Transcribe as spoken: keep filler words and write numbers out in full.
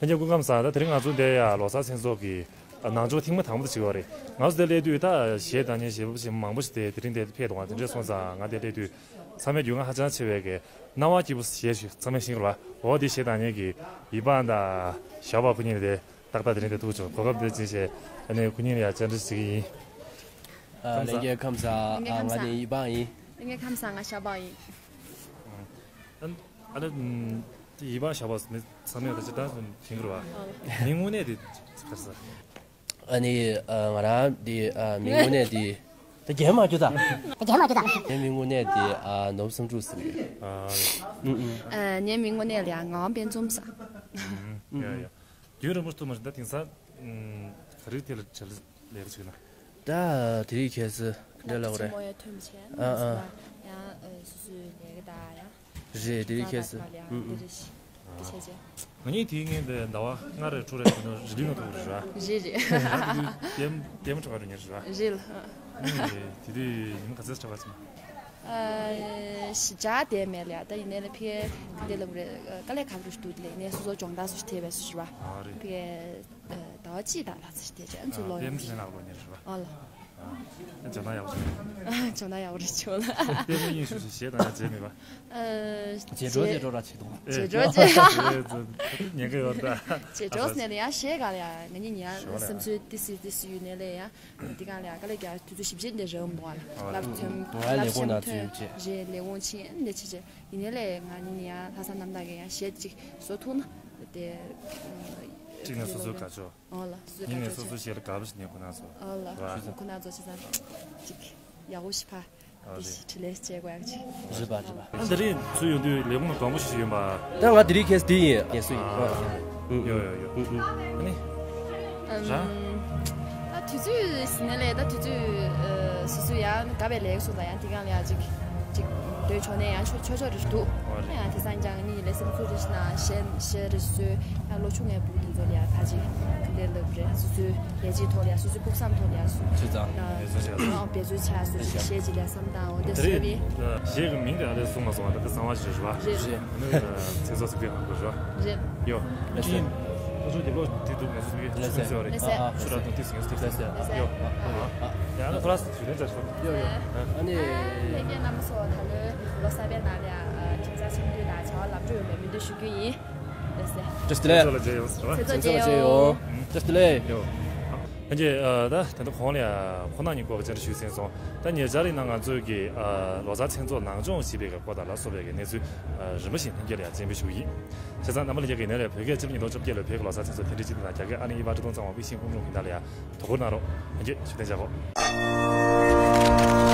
ལྷན་རྒྱས་སྐུ་ཁམས་བཟང་། ད་དེ་རིང་ང་ཚོ་འདིར་ཡ་ལོ་གསར་མཚན་ཚོགས་ཀྱི་ནང་ཆོས་ཐེངས་མ་དང་པོ་དེ་བྱེད་ཀྱི་ཡོད་རེད། ང་ཚོ་འདིར་སླེབས་དུས་ད་གཞས་བཏང་མཁན་གཞས་པ་ཞིག་མང་པོ་ཞིག་དེ་དེ་རིང་འདིར་ཕེབས་འདུག་ག་དེ་འདྲ་སོང་ཙང་ང་འདིར་སླེབས་དུས་ཚང་མས་རྒྱུས་མངའ་ཧ་ཅང་ཆེ་བའི་གི་སྣང་བ་སྐྱིད་པོ་གཞས་ཤིག་ཚང་མས་ཤེས་ཀྱི་རེད་པ། འོ་དེ་གཞས་བཏང་མཁན་གྱི་ཡིད་འཕངས་དང་ཞའོ་པོ་ཁོ་གཉིས་ལ་དེ་ཏག་ཏག་དེ་རིང་འདིར་ཐུག་བྱུང་། གོ་སྐབས་འདི་བྱིན་བྱས་ཨ་ནི་ཁོ་གཉིས་ལ་ཡ་བཅར་འདྲི་བྱེད་ཀྱི་ཡིན། ཨ། ཁམས་བཟང་། ལྷན་རྒྱས་ཁམས་བཟང་། ལྷན་རྒྱས་ཨ། ཁམས་བཟང་། ང་ནི་ཡིད་འཕངས་ཡིན། ལྷན་རྒྱས་ཁམས་བཟང་། ང་ཞའོ་པོ་ཡིན། ཨ་ཨ་ནི་ཨམ། དེ་ཡིད་འཕངས་ཞའོ་པོ་ཟེར་ནས་ཚང་མས་ད་ཅི་ད་དྲན་གྱི་རེད་པ། ཨ། མིང་དངོས་གནས་དེ་ག་རེ་ཟེར། ཨ་ནི་ཨ། ང་རང་དེ་ཨ། མིང་དངོས་གནས་དེ། ད་རྒྱན་མ་རྒྱུ་ད། ད་རྒྱན་མ་རྒྱུ་ད། ངའི་མིང་དངོས་གནས་དེ་ཨ། ནོར་བུ་བསམ་འགྲུབ་ཟེར། ཨ། ཨུ་ཨུ། ཨ། ངའི་མིང་དངོས་གནས་ལ་ཡ་ངག་དབང་དཔལ་འཛོམས་ཟེར། ཡ་ཡ། རྒྱུན་རིང་པོ་ཞིག་ཐུག་མ་བྱུང་། ད་དེང་སང་ག་རེ་ཐད་ལ་བྱ་ལས་ཀ་བྱེད་ཀྱི་ན། ད་དེ་རིང་ཁ་སང་ག་འདྲ་ལབ་དགོས་རེད། ཆེན་མོ་ཡང་ཐོན་མི་ཆེན། ཨ་ཨ། ཡང་སོ་སོའི་ལས་ཀ་དང་ཡང་། རེད། དེ་རིང་ཁ་སང་། ཨུ་ཨུ། འདི་བྱས་བྱས། ང་གཉིས་དེའི་སྔོན་དེ་ཟླ་བ་ལྔ་རེ་དྲུག་རེ་གོང་ལ་རི་ལིའུ་ནང་ཐུག་པ་རེད་པ། རེད་རེད། ཡ། དེ་དུས་ལྟད་མོ་ལྟད་མོ་འཁྲབ་ག་འགྲོ་མཁན་རེད་པ། རེད་ལ། ཨ་ནི་དེ་དུས་ཉིན་མོ་ག་ཚོད་འཁྲབ་ག་ཕྱིན་པ། ཨ། ཞེ་དྲག་བསྡད་མེད་ལ་ཡ། ད་ཡིན་ནའི་ལ་ཕ་གིར་འདི་ལབ་རེད། དཀའ་ལས་ཁག་པོ་ཞིག་འདུག་དེ་ལ་ཡིན་ནའི་སོ་སོ་སྦྱོང་བརྡར་སོགས་ཤིག་ཐེབས་པའི་བཟོ་ཞིག་རེད་པ། ཨ་རེད། ཕ་གིར་ཨ། ཟླ་བ་གཅིག་དང་ལྷག་ཙམ་ཞིག་བསྡད་བྱས་ང་ཚོ། ཨ། ལོག་ཡོང་དུས། དེ་ནང་ལོག་ཉེ་རེད་པ། ཨ་ལ། ཨ། འཇོན་ཐང་ཡག་པོ་བྱུང་། འཇོན་ཐང་ཡག་པོ་རེད་བྱུང་ལ། ལྟད་མོ་གཉིས་ཤུགས་ཤིག་གཞས་དང་ཡང་མཇལ་མེད་པ། ཨ། མཇལ་འགྲོ་མཇལ་འགྲོ་ར་བྱེད་དོ། མཇལ་འགྲོ་མཇལ། ཉན་གི་ཡོད་ད། མཇལ་འགྲོ་ཟེར་ནས་ཡང་གཞས་ག་ལ་ཡང་ང་གཉིས་ཉལ་ཞོར་ལ་བསམ་ཚུལ་ཏི་སི་ཏི་སི་ཡོད་ནས་ལས་ཡང་འདི་ག་ལ་ཡང་དཀའ་ལས་རྒྱག་དུས་ཚོད་ཞིབ་བཤེར་འདི་རེད་འདུག་ཨ་ལ། ཨ། ལབ་ཚོམ་ང་ལས་ལབ་ཁུངས་ན་ཚོམ་ཚུད་ཐོན་བྱས། རེད། ལས་ཁུངས་ཕྱིན་འདི་བྱས་བྱས། ཡིན་ནའི་ལས་ང་གཉིས་ཡང་ལྷག་བསམ་རྣམ་དག་གིས་ཡང་གཞས་ཅིག་བཟོ་ཐུབ་ན་དེ། གཅིག་ནས་སོ་སོའི་དགའ་ཕྱོགས། ཨོ་ལ། སོ་སོའི་གཉིས་ནས་དགའ་སོ་སོའི་ཕྱོགས་གཞས་ལ་དགའ་པོ་ཞིག་ནས་ཁོ་ན་ཚོ། ཨོ་ལ། རེད། ཁོ་ན་ཚོ་བྱས་ཙང་ཅིག་ཡག་པོ་ཞིག་ཕ། ཨོ་དེ་རེད། ཞིག་དྲི་ལན་བྱེད་དགོས་ཡག་ཅིག་རེད་པ་རེད་པ། ཨ། ད་རིང་ཚུར་ཡོང་དུས་ལས་ཁུངས་ལ་དགའ་པོ་ཞིག་ཡོད་པ། ད་ང་དེ་རིང་ཁ་སང་འདི་ཡིན། ངལ་གསོ་ཡིན། ཨ། ཨུ་ཨུ། ཡོ་ཡོ་ཡོ། ཨུ་ཨུ། ཨ་ནི། ཨམ། རང་། ད་དུས་ཚོད་ཟིན་ནས་ལས་ད་དུས་ཚོད་ཨ། སོ་སོ་ཡང་དགའ་བའི་ལས་ཀ་སོང་ཙང་ཡང་དེ་གང་ལ་ཡང་ཅིག་ཅིག་སྡོད་ཆོག་ནས་ཡང་ཆོག་ཆོག་ཆོག་རེ་འདུག་ཨོ་རེད། ཡང་དེང་སང་ཀྱང་ངེད་གཉིས་ལས་སེམས་ཚོར་རེ་ཞིག་ན་གཞས་གཞས་རེ་བཟོས། ཡང་ལོ་ཆུང་ངའི་བུ་དེ་ཚོ་ལ་ཡང་ད་ཅིག་འདི་ལབ་རེད། སོ་སོའི་ལས་བྱེད་ཐོག་ལ་ཡང་སོ་སོའི་ཕུགས་བསམ་ཐོག་ལ་ཡང་སོ་ཆུ་ཚང་། ཨ། འབད་བརྩོན་བྱ། འབད་བརྩོན་བྱ་སོ་ཅིག་གཞས་ཅིག་ལ་བསམ་སྟངས་འོ་དེ་བཟོས་པས། གཞས་ཀྱི་མིང་དེ་ཨ་ལས་གསུངས་མ་སོང་བ། ད་ག་གསང་བ་ཞིག་རེད་པ། རེད་རེད། ཨ་ནི་ཚེ་སྲོག་ཟེར་དུས་ཧང་གོ་རེད་པ། རེད། ཡོ། ལགས་སོ། ཁོ་ཚོ་རྒྱབ་ལོགས་དེ་འདུག་ང་ཚོ་ཚོ་ཡོད། ལགས་སོ། ཚོ་ཡོད་རེད། ལགས་སོ། ཨ་ཨ། ཤུ་ར་དང་ཏིས་ངེས་སུ་ཏིས། ལགས་སོ། ཡོ། ཨ་ཨ། ཡང་ན་ཁོ་ར་ཞུ་ལན་ཅག་ཞུ། ཡོ་ཡོ། ཨ་ནི། ལྷན་རྒྱས་རྣམ་པ་ཚོ་ད་ལོའི་ལོ་གསར་པའི་ནང་ལ་ཁྱིམ་ཚང་འཆམ་མཐུན་དང་བྱ་བ་ལམ་འགྲོ་ཡོང་བའི་སྨོན་འདུན་ཞུ་རྒྱུ་ཡིན། ལགས་སོ། བཀྲ་ཤིས་བདེ་ལེགས། ཚེ་སྲོག་ལ་མཇལ་ཡོང་། ཚེ་སྲོག་ཚེ་སྲོག་ལ་མཇལ་ཡོང་། བཀྲ་ཤིས་བདེ་ལེགས། ཡོ། ལྷན་རྒྱས་ཨ་ད་ད་ལྟ་གོང་ལ་ཁོ་ན་ཉིད་སྐོར་གྱི་བཅར་འདྲི་ཞུས་ཟིན་སོང་། ད་ཉེ་ཆར་རིང་ན་ང་ཚོས་ཀྱི་ཨ་ལོ་གསར་མཚན་ཚོགས་ནང་སྦྱོང་བྱེད་པའི་སྐོར་དང་ལ་སོགས་པའི་གནས་ཚུལ་ཨ་རིམ་པ་བཞིན་ལྷན་རྒྱས་ལ་ཡང་སྤྱན་འབུལ་ཞུ་གི་ཡིན། བྱས་ཙང་རྣམ་པ་ལྷན་རྒྱས་ཀྱིས་ནས་ལས་བོད་སྐད་སྤྱི་ལོ་ཉིས་སྟོང་བཅོ་བརྒྱད་ལོའི་བོད་ཀྱི་ལོ་གསར་མཚན་ཚོགས་དེ་འདྲའི་སྤྱི་ཚོགས་དང་རྒྱ་སྐད་ཨ་ནི་དབྱིན་ཇི་སྟོང་ཚང་བ་པི་ཤིང་ཀུང་ཀྲུང་ཕིན་ཐང་ལ་ཡང་དོ་ཁུར་གནང་རོགས། ལྷན་རྒྱས་ཤུགས་ལྡན་བྱ་གོ།